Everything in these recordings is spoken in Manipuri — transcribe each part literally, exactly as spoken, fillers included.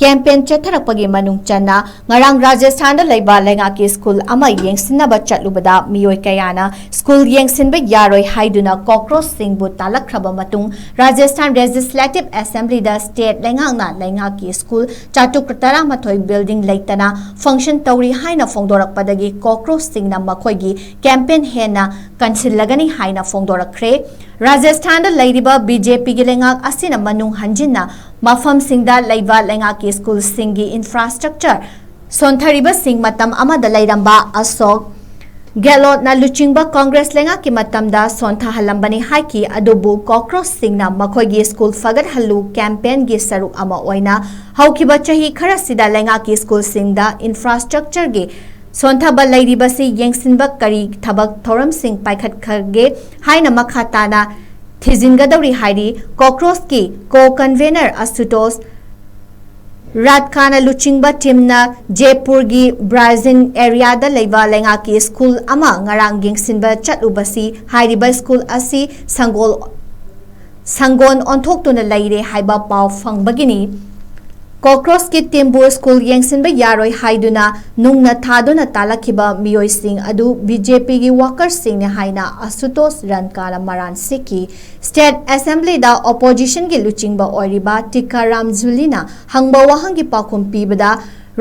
ꯀꯦꯝꯄꯦꯟ ꯆꯠꯊꯔꯛꯄꯒꯤ ꯃꯅꯨꯡ ꯆꯟꯅ ꯉꯔꯥꯡ ꯔꯥꯖꯁꯊꯥꯟꯗ ꯂꯩꯕ ꯂꯩꯉꯥꯛꯀꯤ ꯁ꯭ꯀꯨꯜ ꯑꯃ ꯌꯦꯡꯁꯤꯟꯅꯕ ꯆꯠꯂꯨꯕꯗ ꯃꯤꯑꯣꯏ ꯀꯌꯥꯅ ꯁ꯭ꯀꯨꯜ ꯌꯦꯡꯁꯤꯟꯕ ꯌꯥꯔꯣꯏ ꯍꯥꯏꯗꯨꯅ ꯀꯣꯀ꯭ꯔꯣꯁꯁꯤꯡꯕꯨ ꯇꯥꯜꯂꯛꯈ꯭ꯔꯕ ꯃꯇꯨꯡ ꯔꯥꯖꯁꯊꯥꯟ ꯂꯦꯖꯤꯁꯂꯦꯇꯤꯚ ꯑꯦꯁꯦꯝꯕ꯭ꯂꯤꯗ ꯁ꯭ꯇꯦꯠ ꯂꯩꯉꯥꯛꯅ ꯂꯩꯉꯥꯛꯀꯤ ꯁ꯭ꯀꯨꯜ ꯆꯥꯇ꯭ꯔꯨꯛ ꯇꯔꯥꯃꯥꯊꯣꯏ ꯕꯤꯜꯗꯤꯡ ꯂꯩꯇꯅ ꯐꯪꯁꯟ ꯇꯧꯔꯤ ꯍꯥꯏꯅ ꯐꯣꯡꯗꯣꯔꯛꯄꯗꯒꯤ ꯀꯣꯀ꯭ꯔꯣꯁꯁꯤꯡꯅ ꯃꯈꯣꯏꯒꯤ ꯀꯦꯝꯄꯦꯟ ꯍꯦꯟꯅ ꯀꯟꯁꯤꯜꯂꯒꯅꯤ ꯍꯥꯏꯅ ꯐꯣꯡꯗꯣꯔꯛꯈ꯭ꯔꯦ꯫ ꯔꯥꯖꯁꯊꯥꯟꯗ ꯂꯩꯔꯤꯕ ꯕꯤ ꯖꯦ ꯄꯤꯒꯤ ꯂꯩꯉꯥꯛ ꯑꯁꯤꯅ ꯃꯅꯨꯡ ꯍꯟꯖꯤꯟꯅ ꯃꯐꯝꯁꯤꯡꯗ ꯂꯩꯕ ꯂꯩꯉꯥꯛꯀꯤ ꯁ꯭ꯀꯨꯜꯁꯤꯡꯒꯤ ꯏꯟꯐ꯭ꯔꯥꯁ꯭ꯇ꯭ꯔꯛꯆꯔ ꯁꯣꯟꯊꯔꯤꯕꯁꯤꯡ ꯃꯇꯝ ꯑꯃꯗ ꯂꯩꯔꯝꯕ ꯑꯁꯣꯛ ꯒꯦꯍꯂꯣꯠꯅ ꯂꯨꯆꯤꯡꯕ ꯀꯣꯡꯒ꯭ꯔꯦꯁ ꯂꯩꯉꯥꯛꯀꯤ ꯃꯇꯝꯗ ꯁꯣꯟꯊꯍꯜꯂꯝꯕꯅꯤ ꯍꯥꯏꯈꯤ꯫ ꯑꯗꯨꯕꯨ ꯀꯣꯀ꯭ꯔꯣꯁꯁꯤꯡꯅ ꯃꯈꯣꯏꯒꯤ ꯁ꯭ꯀꯨꯜ ꯐꯒꯠꯍꯜꯂꯨ ꯀꯦꯝꯄꯦꯟꯒꯤ ꯁꯔꯨꯛ ꯑꯃ ꯑꯣꯏꯅ ꯍꯧꯈꯤꯕ ꯆꯍꯤ ꯈꯔꯁꯤꯗ ꯂꯩꯉꯥꯛꯀꯤ ꯁ꯭ꯀꯨꯜꯁꯤꯡꯗ ꯏꯟꯐ꯭ꯔꯥꯁ꯭ꯇ꯭ꯔꯛꯆꯔꯒꯤ ꯁꯣꯟꯊꯕ ꯂꯩꯔꯤꯕꯁꯤ ꯌꯦꯡꯁꯤꯟꯕ ꯀꯔꯤ ꯊꯕꯛ ꯊꯧꯔꯝꯁꯤꯡ ꯄꯥꯏꯈꯠꯈ꯭ꯔꯒꯦ ꯍꯥꯏꯅ ꯃꯈꯥ ꯇꯥꯅ ꯊꯤꯖꯤꯟꯒꯗꯧꯔꯤ ꯍꯥꯏꯔꯤ꯫ ꯀꯣꯀ꯭ꯔꯣꯁꯀꯤ ꯀꯣ ꯀꯟꯚꯦꯅꯔ ꯑꯁꯨꯇꯣꯁ ꯔꯥꯠꯀꯥꯅ ꯂꯨꯆꯤꯡꯕ ꯇꯤꯝꯅ ꯖꯦꯄꯨꯔꯒꯤ ꯕ꯭ꯔꯥꯖꯤꯟ ꯑꯦꯔꯤꯌꯥꯗ ꯂꯩꯕ ꯂꯩꯉꯥꯛꯀꯤ ꯁ꯭ꯀꯨꯜ ꯑꯃ ꯉꯔꯥꯡ ꯌꯦꯡꯁꯤꯟꯕ ꯆꯠꯂꯨꯕꯁꯤ ꯍꯥꯏꯔꯤꯕ ꯁ꯭ꯀꯨꯜ ꯑꯁꯤ ꯁꯪꯒꯣꯜ ꯁꯪꯒꯣꯟ ꯑꯣꯟꯊꯣꯛꯇꯨꯅ ꯂꯩꯔꯦ ꯍꯥꯏꯕ ꯄꯥꯎ ꯐꯪꯕꯒꯤꯅꯤ꯫ ꯀꯣꯀ꯭ꯔꯣꯁꯀꯤ ꯇꯤꯝꯕꯨ ꯁ꯭ꯀꯨꯜ ꯌꯦꯡꯁꯤꯟꯕ ꯌꯥꯔꯣꯏ ꯍꯥꯏꯗꯨꯅ ꯅꯨꯡꯅ ꯊꯥꯗꯨꯅ ꯇꯥꯜꯂꯛꯈꯤꯕ ꯃꯤꯑꯣꯏꯁꯤꯡ ꯑꯗꯨ ꯕꯤ ꯖꯦ ꯄꯤꯒꯤ ꯋꯥꯀꯔꯁꯤꯡꯅꯤ ꯍꯥꯏꯅ ꯑꯁꯨꯇꯣꯁ ꯔꯟꯀꯥꯅ ꯃꯔꯥꯟ ꯁꯤꯈꯤ꯫ ꯁ꯭ꯇꯦꯠ ꯑꯦꯁꯦꯝꯕ꯭ꯂꯤꯗ ꯑꯣꯄꯣꯖꯤꯁꯟꯒꯤ ꯂꯨꯆꯤꯡꯕ ꯑꯣꯏꯔꯤꯕ ꯇꯤꯀꯥꯔꯥꯝ ꯖꯨꯂꯤꯅ ꯍꯪꯕ ꯋꯥꯍꯪꯒꯤ ꯄꯥꯎꯈꯨꯝ ꯄꯤꯕꯗ,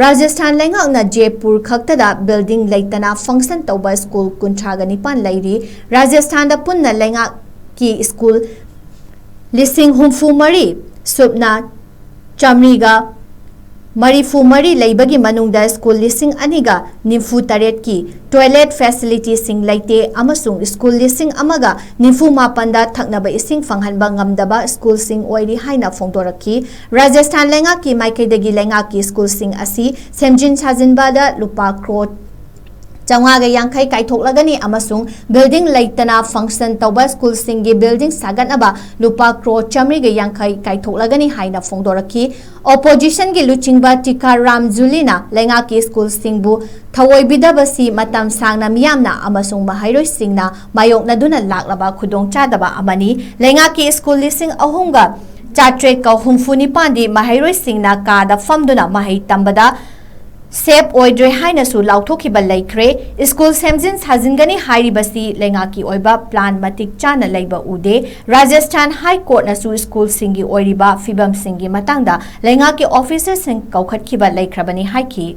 ꯔꯥꯖꯁꯊꯥꯟ ꯂꯩꯉꯥꯛꯅ ꯖꯦꯄꯨꯔ ꯈꯛꯇꯗ ꯕꯤꯜꯗꯤꯡ ꯂꯩꯇꯅ ꯐꯪꯁꯟ ꯇꯧꯕ ꯁ꯭ꯀꯨꯜ ꯀꯨꯟꯊ꯭ꯔꯥꯒ ꯅꯤꯄꯥꯟ ꯂꯩꯔꯤ꯫ ꯔꯥꯖꯁꯊꯥꯟꯗ ꯄꯨꯟꯅ ꯂꯩꯉꯥꯛꯀꯤ ꯁ꯭ꯀꯨꯜ ꯂꯤꯁꯤꯡ ꯍꯨꯝꯐꯨ ꯃꯔꯤ ꯁꯨꯞꯅ ꯆꯥꯃꯔꯤꯒ ꯃꯔꯤꯐꯨ ꯃꯔꯤ ꯂꯩꯕꯒꯤ ꯃꯅꯨꯡꯗ ꯁ꯭ꯀꯨꯜ ꯂꯤꯁꯤꯡ ꯑꯅꯤꯒ ꯅꯤꯐꯨ ꯇꯔꯦꯠꯀꯤ ꯇꯣꯏꯂꯦꯠ ꯐꯦꯁꯤꯂꯤꯇꯤꯁꯤꯡ ꯂꯩꯇꯦ ꯑꯃꯁꯨꯡ ꯁ꯭ꯀꯨꯜ ꯂꯤꯁꯤꯡ ꯑꯃꯒ ꯅꯤꯐꯨ ꯃꯥꯄꯟꯗ ꯊꯛꯅꯕ ꯏꯁꯤꯡ ꯐꯪꯍꯟꯕ ꯉꯝꯗꯕ ꯁ꯭ꯀꯨꯜꯁꯤꯡ ꯑꯣꯏꯔꯤ ꯍꯥꯏꯅ ꯐꯣꯡꯗꯣꯔꯛꯈꯤ꯫ ꯔꯥꯖꯁꯊꯥꯟ ꯂꯩꯉꯥꯛꯀꯤ ꯃꯥꯏꯀꯩꯗꯒꯤ ꯂꯩꯉꯥꯛꯀꯤ ꯁ꯭ꯀꯨꯜꯁꯤꯡ ꯑꯁꯤ ꯁꯦꯝꯖꯤꯟ ꯁꯥꯖꯤꯟꯕꯗ ꯂꯨꯄꯥ ꯀ꯭ꯔꯣꯔ ꯆꯥꯝꯃꯉꯥꯒ ꯌꯥꯡꯈꯩ ꯀꯥꯏꯊꯣꯛꯂꯒꯅꯤ ꯑꯃꯁꯨꯡ ꯕꯤꯜꯗꯤꯡ ꯂꯩꯇꯅ ꯐꯪꯁꯟ ꯇꯧꯕ ꯁ꯭ꯀꯨꯜꯁꯤꯡꯒꯤ ꯕꯤꯜꯗꯤꯡ ꯁꯥꯒꯠꯅꯕ ꯂꯨꯄꯥ ꯀ꯭ꯔꯣꯔ ꯆꯥꯝꯃꯔꯤꯒ ꯌꯥꯡꯈꯩ ꯀꯥꯏꯊꯣꯛꯂꯒꯅꯤ ꯍꯥꯏꯅ ꯐꯣꯡꯗꯣꯔꯛꯈꯤ꯫ ꯑꯣꯄꯣꯖꯤꯁꯟꯒꯤ ꯂꯨꯆꯤꯡꯕ ꯇꯤꯀꯥꯔꯥꯝ ꯖꯨꯂꯤꯅ ꯂꯩꯉꯥꯛꯀꯤ ꯁ꯭ꯀꯨꯜꯁꯤꯡꯕꯨ ꯊꯑꯣꯏꯕꯤꯗꯕꯁꯤ ꯃꯇꯝ ꯁꯥꯡꯅ ꯃꯤꯌꯥꯝꯅ ꯑꯃꯁꯨꯡ ꯃꯍꯩꯔꯣꯏꯁꯤꯡꯅ ꯃꯥꯌꯣꯛꯅꯗꯨꯅ ꯂꯥꯛꯂꯕ ꯈꯨꯗꯣꯡꯆꯥꯗꯕ ꯑꯃꯅꯤ꯫ ꯂꯩꯉꯥꯛꯀꯤ ꯁ꯭ꯀꯨꯜ ꯂꯤꯁꯤꯡ ꯑꯍꯨꯝꯒ ꯆꯥꯇ꯭ꯔꯦꯠꯀ ꯍꯨꯝꯐꯨ ꯅꯤꯄꯥꯟꯗꯤ ꯃꯍꯩꯔꯣꯏꯁꯤꯡꯅ ꯀꯥꯗ ꯐꯝꯗꯨꯅ ꯃꯍꯩ ꯇꯝꯕꯗ ꯁꯦꯞ ꯑꯣꯏꯗ꯭ꯔꯦ ꯍꯥꯏꯅꯁꯨ ꯂꯥꯎꯊꯣꯛꯈꯤꯕ ꯂꯩꯈ꯭ꯔꯦ꯫ ꯁ꯭ꯀꯨꯜ ꯁꯦꯝꯖꯤꯟ ꯁꯥꯖꯤꯟꯒꯅꯤ ꯍꯥꯏꯔꯤꯕꯁꯤ ꯂꯩꯉꯥꯛꯀꯤ ꯑꯣꯏꯕ ꯄ꯭ꯂꯥꯟ ꯃꯇꯤꯛ ꯆꯥꯅ ꯂꯩꯕ ꯎꯗꯦ꯫ ꯔꯥꯖꯁꯊꯥꯟ ꯍꯥꯏ ꯀꯣꯔꯠꯅꯁꯨ ꯁ꯭ꯀꯨꯜꯁꯤꯡꯒꯤ ꯑꯣꯏꯔꯤꯕ ꯐꯤꯕꯝꯁꯤꯡꯒꯤ ꯃꯇꯥꯡꯗ ꯂꯩꯉꯥꯛꯀꯤ ꯑꯣꯐꯤꯁꯔꯁꯤꯡ ꯀꯧꯈꯠꯈꯤꯕ ꯂꯩꯈ꯭ꯔꯕꯅꯤ ꯍꯥꯏꯈꯤ꯫